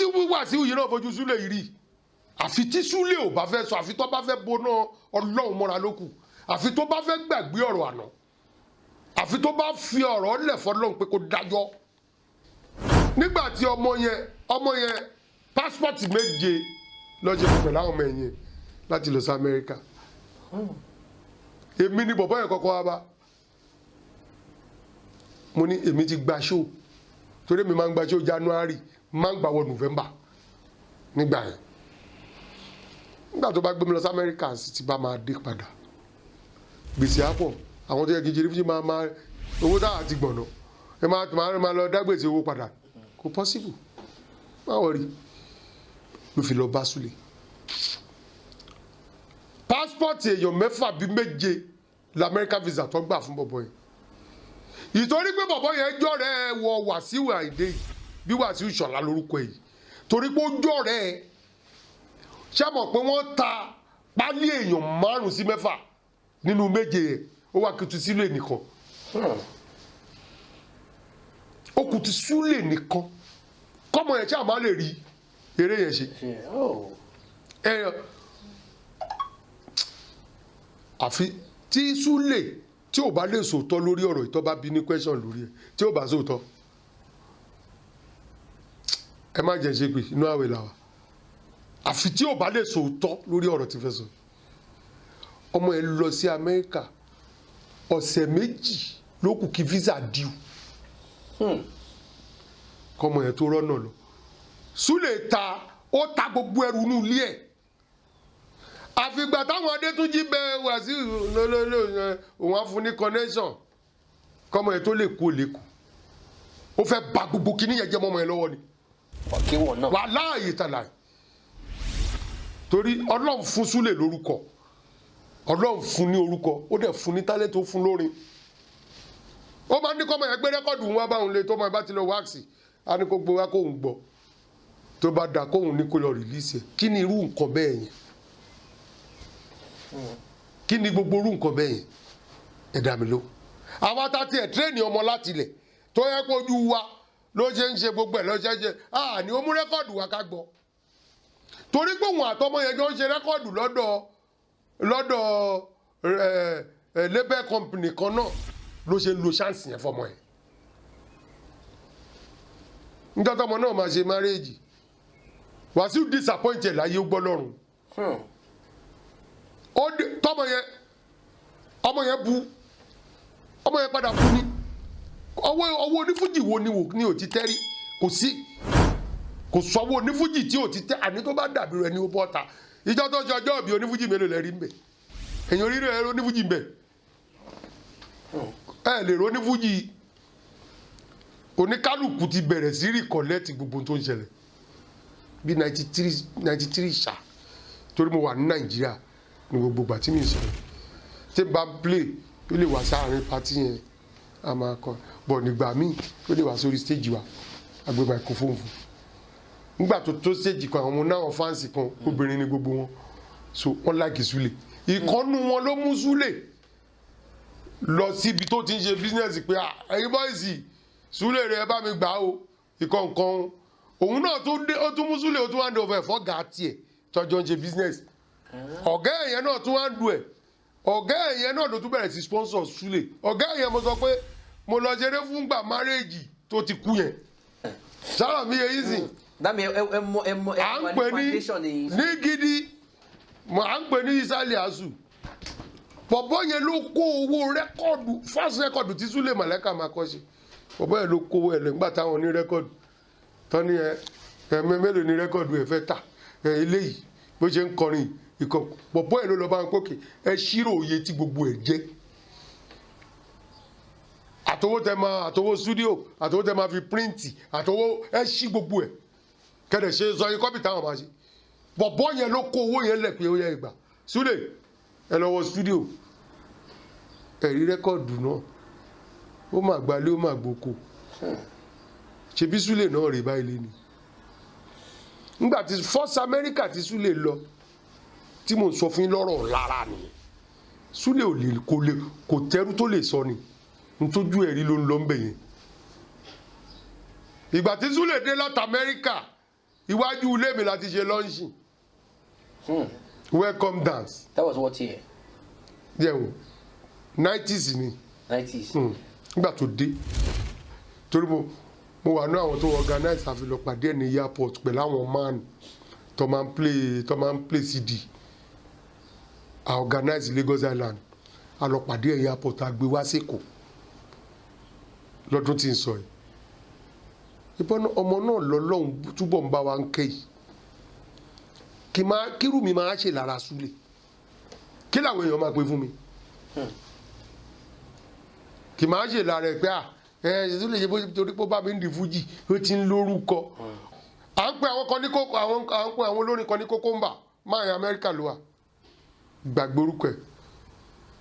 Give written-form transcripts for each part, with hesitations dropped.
Tí Wàsíù yìí náà fojú Súlè yìí rí, àfi tí Súlè ò bá fẹ́ sọ, àfi tó bá fẹ́ boná Ọlọ́run mọ́ra lókù, àfi tó bá fẹ́ gbàgbé ọ̀rọ̀ àná, àfi tó bá fi ọ̀rọ̀ lẹ̀ fọlọ́run pé kó dájọ́. Nígbà tí ọmọ yẹn passport méje lọ́jọ́ fún pẹ̀lú àwọn ọmọ ẹ̀yẹn láti lọ sí Amẹ́ríkà, èmi ni bọ̀bọ́ yẹn kọ́kọ́ wá bá. Mo ní èmi ti gba show, torí èmi máa ń gba show January, máa ń gbà wọ November nígbà yẹn. Nígbà tó bá gbé mi lọ sí Amẹ́ríkà, sì ti bá máa dé padà, gbèsè àpọ̀. Àwọn tó yẹ kí n ṣe fújì máa owó táwa ti gbọ̀nà, ẹ máa lọ dá gbèsè owó padà, kò possible, má worry. Ló fi lọ bá Súlè. Passport èèyàn mẹ́fà bí méje l'American visa tó gbà fún bọ̀bọ̀ yẹn, ìtorí pé bọ̀bọ̀ yẹn jọ̀rẹ́ ẹ wọ Wàsíù Àyìndé yìí, bí Wàsíù Ìṣọ̀lá lórúkọ yìí, torí pé ó jọ̀rẹ́ ẹ. Ṣé mọ̀ pé wọ́n ta pálí èèyàn márùn sí mẹ́fà nínú méje yẹn, ó wá kutu sílé nìkan, ó kutu súlè nìkan, kọ́mọ yẹn ṣáà má lè rí eré yẹn ṣe. Ẹ àfi tí Súlè tí ò bá lè sòótọ́ lórí ọ̀rọ̀ ìtọ́ bá bí ní question lórí ẹ̀, tí ò bá sòótọ́, ẹ má jẹ́ ṣe pé inú àwẹ̀ làwà. Àfi tí ò bá lè sòótọ́ lórí ọ̀rọ̀ tí fẹ́ sọ. Ọmọ yẹn lọ sí Amẹ́ríkà, ọ̀sẹ̀ 2 ló kù kí visa due kọ́mọ yẹn tó rọ́nà lọ. Súlè ta, ó ta gbogbo ẹrù inú ilé ẹ̀, àfìgbà táwọn Adétúnjì bẹ Wàsíù lólóló, òun á fún ní connection kọ́mọ yẹn tó lè kú, ò lè kú. Ó fẹ́ ba gbogbo kíní yẹn jẹ́ mọ́mọ yẹn lọ́wọ́ ni. Kéwọ̀n náà. Wà láàyè tàlà, torí Ọlọ́run fún Súlè lórúkọ, Ọlọ́run fún ní orúkọ, ó dẹ̀ fún ní talent, ó fún lórin. Ó máa ń ní kọ́mọ yẹn gbé record wọn báwọn lé, tó máa bá ti lọ wáàsì, á ní kó gbé wá kóun gbọ́, tó bá da kóun ní kó lọ release ẹ̀. Kí ni irú nǹkan bẹ́ẹ̀ yẹn? Kí ni gbogbo irú nǹkan bẹ́ẹ̀ yẹn? Ẹ dá mi ló. Àwa tá tiẹ̀ train ọmọ láti ilẹ̀, tó yẹ kó ojú wa ló ṣe ń ṣe gbogbo ẹ̀ ló ṣe ń ṣe, à ní ó mú record wa ká gbọ́, torí pé òun àtọmọ yẹn jọ ń ṣe record lọ́dọ̀ ẹ label company kan náà, ló ṣe ń lo chance yẹn fọmọ yẹn. Níjọ́ tọmọ náà máa ṣe marriage, Wàsíù disappoint ẹ̀ láyé, ó gbọ́ lọ́rùn. Ó dé tọmọ yẹn, ọmọ yẹn bu, ọmọ yẹn padà kú ní ọwọ́ onífújì. Wo ni wò ní ò ti tẹ́rí? Kò sí, kò sọ́wọ́ onífújì tí ò ti tẹ́. Àní tó bá dàbí rẹ ní ó bọ́ta. Ìjọ tó ṣe ọjọ́ ìbí, onífújì mélòó lẹ rí ń bẹ̀? Èyàn orí rẹ onífújì ń bẹ̀, ẹ lè rí onífújì. Oníkálukú ti bẹ̀rẹ̀ sí recollect gbogbo tó ń ṣẹlẹ̀ bí 93, 93 ṣá, torí mo wà ní Nàìjíríà ní gbogbo ìgbà tí mi sọ̀rọ̀. Tí n bá ń play, ó lè wá sáàrin party yẹn, a máa kọ bọ̀. Nígbà míì, ó lè wá sórí stage wa, a gbé microphone fún. Nígbà tó tó stage kan, àwọn ọmọ náà, fans kan, obìnrin ni gbogbo wọn, so wọ́n like Súlè. Ìkọ́nú wọn ló mú Súlè lọ síbi tó ti ń ṣe business pé, "Ah, ẹ̀yin boys, Súlè rẹ̀, ẹ bá mi gbà á o." Ìkọ̀ǹkan òun náà tó dé, ó tún mú Súlè, ó tún wá ń do ọ̀fẹ́ fọ́gà tiẹ̀ tọ́jọ́ ń ṣe business. Ọ̀gá ẹ̀yẹn náà tún wá ń du ẹ̀. Ọ̀gá ẹ̀yẹn náà ló tún bẹ̀rẹ̀ sí sponsor Súlè. Ọ̀gá ẹ̀yẹn, mo sọ pé mo lọ ṣeré fún gbà marriage tó ti kú yẹn, sára mi yẹ yín sìn. Dámi, ẹ mọ ẹ mọ ẹ À ń wà pè ní ní foundation ní. Ní gidi mo, à ń pè ní Isali Asu. Bọ̀bọ̀ yẹn ló kó owó record, first record tí Súlè Màlẹ́kà máa kọ́ ṣe. Bọ̀bọ̀ yẹn ló kó owó ẹ̀ lẹ̀ nígbà táwọn ní record tán ní ẹ ẹ mélòó ní record ẹ fẹ́ tà ẹ eléyìí, bó ṣe ń kọrin ìkọ̀. Bọ̀bọ̀ yẹn ló lọ bá wọn pókè, ẹ ṣírò iye tí gbogbo ẹ̀ jẹ́, àtowó tẹ máa, àtowó studio, àtowó tẹ máa fi print, àtowó ẹ ṣí gbogbo ẹ̀, kẹ́dẹ̀ ṣe sọ yín copy táwọn máa ṣe. Bọ̀bọ̀ yẹn ló kó owó yẹn lẹ̀ pé ó yẹ ìgbà Súlè, ẹ lọ wọ studio, ẹ̀rí record náà, ó mà gbalé, ó mà gboko. Ṣebí Súlè náà rè báyìí lé ni. Nígbà tí first America tí Súlè lọ, tí mò ń sọ fún yín lọ́rọ̀ lára nìyẹn. Súlè ò lè, kò lè, kò tẹ́rú tó lè sọ ni, ntójú ẹ̀rí ló ń lọ ń bẹ̀ yẹn. Ìgbà tí Súlè dé láti Amẹ́ríkà, Iwájú ilé mi láti ṣe launching, welcome dance. That was what year? Díẹ̀ wò, 90s ni. 90s. Nígbà tó dé, torí mo wà ní àwọn tó organize, àfi lọ pàdé ẹ̀ ní airport pẹ̀lú àwọn man tó máa ń play CD. I organize Lagos Island, a lọ pàdé ẹ̀ airport, a gbé wá sÉkòó lọ́dún tí ń sọ yìí. Ìbọn ọmọ náà lọ́lọ́run túbọ̀ ń bá wa ń kẹ́ yìí, kí máa kírù mi máa ṣe lára súlẹ̀, kí làwọn èèyàn máa pè fún mi, kì máa ṣe lára ẹ pé à ẹ ṣe tó lè ṣe bó torí pé ó bá mi ń di fújì, ó ti ń lórúkọ. À ń pè àwọn kan ní kókó, àwọn à ń pè àwọn olórin kan ní kókómbà máa yan Amẹ́ríkà ló wà, gbàgbé orúkọ ẹ̀.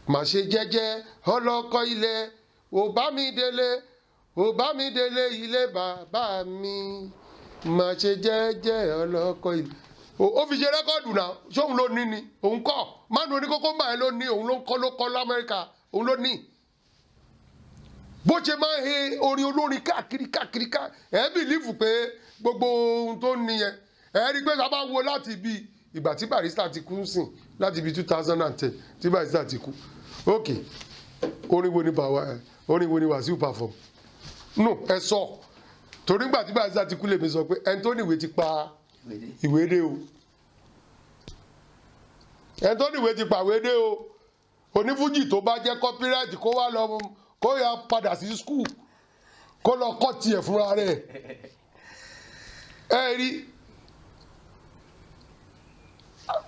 Mà ṣe jẹ́jẹ́ ọlọ́kọ ilẹ̀, ò bá mi délé, ò bá mi délé ilé bàbá mi, mà ṣe jẹ́jẹ́ ọlọ́kọ ilẹ̀. Ó fi ṣe record náà. Ṣóun ló ní ni? Òun kọ́ mánu oníkókómbà yẹn ló ní, òun ló ń kọ́, ló kọ́ lamẹ́ríkà, òun ló ní. Bó ṣe máa ń he orin olórin káàkiri káàkiri ká, ẹ believe pé gbogbo ohun tó ń nìyẹn, ẹ rí i pé sábà wo láti ibi ìgbà tí Barrister ti kú sìn, láti ibi 2010 tí Barrister ti kú, ok, orin wo ni bàwá ẹ, orin wo ni Wàsíù perform? No, ẹ sọ, torí ìgbà tí Barrister ti kú, lèmi sọ pé ẹni tó níwèé ti pa ìwé dé o, ẹni tó níwèé ti pàwé dé o. Onífújì tó bá jẹ́ copyright, kó wá lọ, kó yà padà sí school, kó lọ kọ́ tiẹ̀ fúnra rẹ̀. Ẹ rí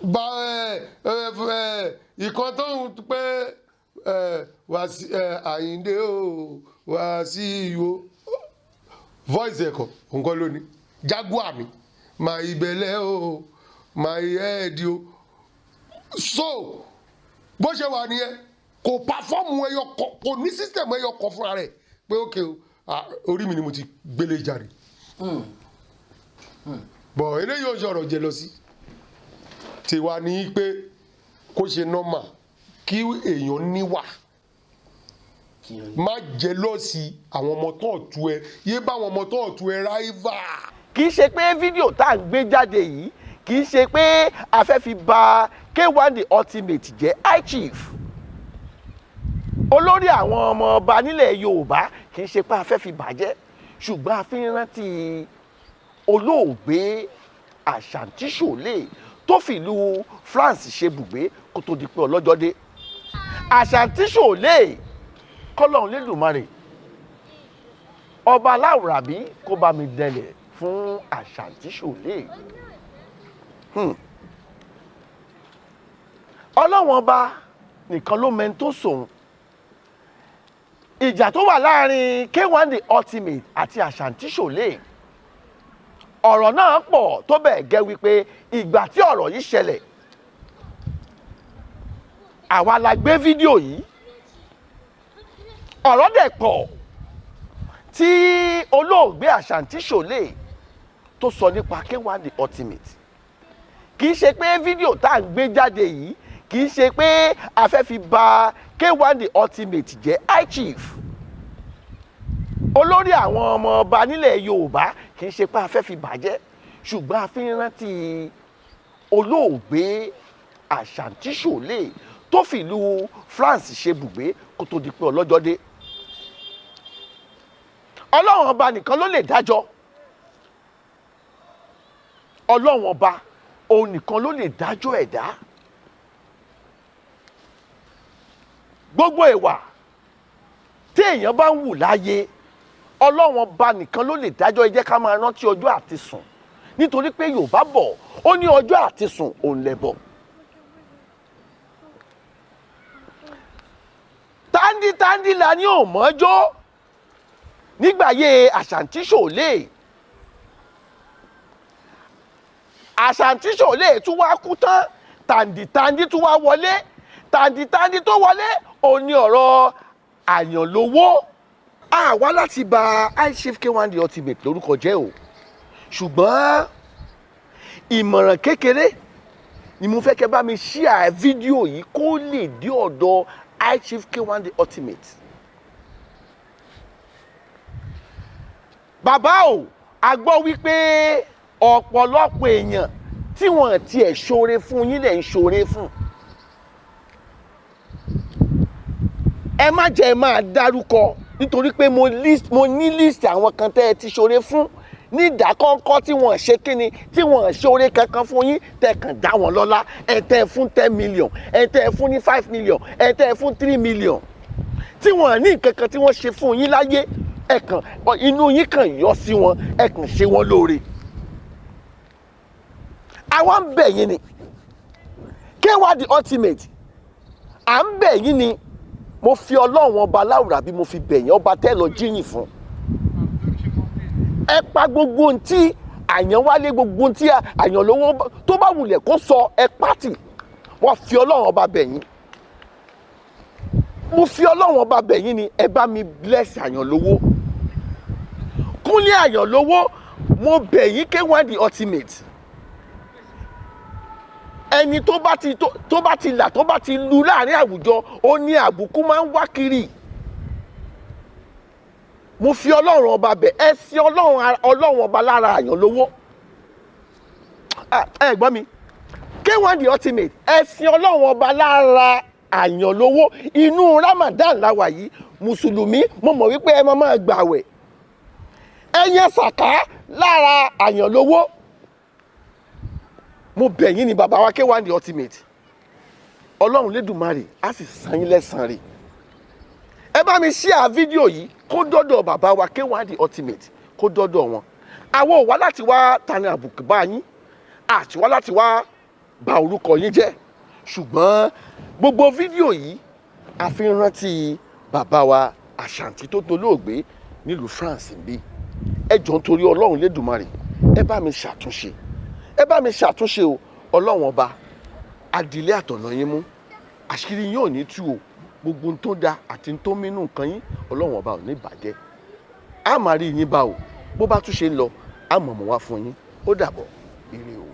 bá ẹ ẹ ìkan tó ń pé ẹ Wàsí ẹ Àyìndé o, Wàsíù o, voice ẹ̀kọ́ nǹkan lónìí, Jaguar mi, my belle o, my head o. So bó ṣe wà nìyẹn, kò perform ẹyọ kọ, kò ní system ẹyọ kọ fúnra rẹ̀ pé ok o, ah, orí mi ni mo ti gbélé jáde bọ̀. Eléyìí ò sọ̀rọ̀ jẹ lọ sí tiwa ní pé kó ṣe normal, kí èèyàn níwà, má jealous àwọn ọmọ tó ọ̀tún ẹ, yé bá àwọn ọmọ tó ọ̀tún ẹ rival. Kì í ṣe pé fídíò tá à ń gbé jáde yìí, kì í ṣe pé a fẹ́ fi ba K1 The Ultimate jẹ́, High Chief, olórí àwọn ọmọ ọba nílẹ̀ Yorùbá. Kì í ṣe pé a fẹ́ fi bàjẹ́, ṣùgbọ́n a fi ń rántí olóògbé Àṣàntí Ṣòlè tó fìlú France ṣe bùgbé kó tó di pé ọlọ́jọ́ dé. Àṣàntí Ṣòlè, kọ́lọ́run lẹ́dùnmarè ọba aláwùrábí kó bá mi dẹlẹ̀ fún Àṣàntí Ṣòlè. Ọlọ́wọ́n ọba nìkan ló mẹ́ni tó sòun. Ìjà tó wà láàrin K1 The Ultimate àti Àṣàntí Ṣòlè, ọ̀rọ̀ náà pọ̀ tó bẹ́ẹ̀ gẹ́ wípé ìgbà tí ọ̀rọ̀ yìí ṣẹlẹ̀, àwa la gbé fídíò yìí. Ọ̀rọ̀ dẹ̀ pọ̀ tí olóògbé Àṣàntí Ṣòlè tó sọ nípa K1 The Ultimate. Kì í ṣe pé fídíò tá à ń gbé jáde yìí, kì í ṣe pé a fẹ́ fi ba K1 The Ultimate jẹ́, High Chief, olórí àwọn ọmọ ọba nílẹ̀ Yorùbá. Kì í ṣe pé a fẹ́ fi bàjẹ́, ṣùgbọ́n a fi ń rántí olóògbé Àṣàntí Ṣòlè tó fìlú France ṣe bùgbé kó tó di pé ọlọ́jọ́ dé. Ọlọ́run ọba nìkan ló lè dájọ́. Ọlọ́run ọba, òun nìkan ló lè dájọ́ ẹ̀dá. Gbogbo ìwà tí èèyàn bá ń wù láyé, Ọlọ́run ọba nìkan ló lè dájọ́. Ẹ jẹ́ ká máa rántí ọjọ́ àti sùn, nítorí pé Yorùbá bọ̀, ó ní ọjọ́ àti sùn òun lẹ̀bọ̀. Tandi tandi la ní ò mọ́jọ́ nígbàyé Àṣàntí Ṣòlè. Àṣàntí Ṣòlè tún wá kú tán, tàǹdì tàǹdì tún wá wọlé. Tàǹdì tàǹdì tó wọlé, ó ní ọ̀rọ̀ àyànlówó. Àwa láti bà High Chief K1 The Ultimate lórúkọ jẹ́ o, ṣùgbọ́n ìmọ̀ràn kékeré ni mo fẹ́ kẹ́ bá mi share fídíò yìí kó lè dé ọ̀dọ̀ High Chief K1 The Ultimate. Bàbá o, a gbọ́ wípé Ọ̀pọ̀lọpọ̀ èèyàn tí wọ́n tiẹ̀ ṣoore fún yín lẹ̀ ń ṣoore fún. Ẹ má jẹ́ ẹ máa dárúkọ, nítorí pé mo ní list àwọn kan tẹ́ ẹ ti ṣoore fún ní ìdákọ́ńkọ́ tí wọ́n ṣe kíni, tí wọ́n ṣoore kankan fún yín, tẹ́ kàn dá wọn lọ́lá. Ẹ tẹ́ ẹ fún 10 million, ẹ tẹ́ ẹ fún ní 5 million, ẹ tẹ́ ẹ fún 3 million, tí wọ́n ní nǹkan kan tí wọ́n ṣe fún yín láyé. Ẹ kàn inú yín kàn yọ sí wọn, ẹ kàn ṣe wọn lóore. Àwa ń bẹ̀ yín ni, K1 the Ultimate, à ń bẹ̀ yín ni. Mo fi Ọlọ́run Ọba láwùrà bí mo fi bẹ̀ yín, ọba tẹ́ lọ jíyìn fún. Ẹ pa gbogbo ohun tí Àyànwálé, gbogbo ohun tí Àyànlówó tó bá wulẹ̀ kó sọ, ẹ pátì. Wọ́n fi Ọlọ́run Ọba bẹ̀ yín, mo fi Ọlọ́run Ọba bẹ̀ yín ni. Ẹ bá mi bless Àyànlówó, Kúnlé Àyànlówó. Mo bẹ̀ yín, K1 the Ultimate. Ẹni tó bá ti là, tó bá ti lu láàrin àwùjọ, ó ní àbùkù máa ń wá kiri. Mo fi Ọlọ́run Ọba bẹ̀ ẹ sí Ọlọ́run Ọba lára Àyànlówó. Ẹ gbọ́ mi, K1 the Ultimate, ẹ sin Ọlọ́run Ọba lára Àyànlówó. Inú Ramadan la wà yìí. Mùsùlùmí, mo mọ̀ wípé ẹ máa máa gbàwẹ̀. Ẹ yẹn sàká lára Àyànlówó. Mo bẹ̀ yín ni, bàbá wa K1 the Ultimate. Ọlọ́run Lédùmarè á sì san yín lẹ́san rẹ̀. Ẹ bá mi share fídíò yìí kó dọ́dọ̀ bàbá wa K1 the Ultimate, kó dọ́dọ̀ wọn. Àwọn ò wá láti wá tani àbùkù bá yín, àti wá láti wá bà orúkọ yín jẹ́, ṣùgbọ́n gbogbo fídíò yìí a fi ń rántí bàbá wa Àṣàǹtí tó dolóògbé nílùú France bí. Ẹ jọ̀ọ́, nítorí Ọlọ́run Lédùmarè, ẹ bá mi ṣàtúnṣe, ẹ bá mi ṣàtúnṣe o. Ọlọ́run Ọba adilé àtọ̀nà yín mú, àṣírí yín ò ní tú o. Gbogbo ohun tó da àti ohun tó mínú nǹkan yín, Ọlọ́run Ọba ò ní bàjẹ́. A máa rí yín bá o. Bó bá tún ṣe ń lọ, a mọ̀ mọ́ wá fún yín. Ó dàbọ̀, ire o.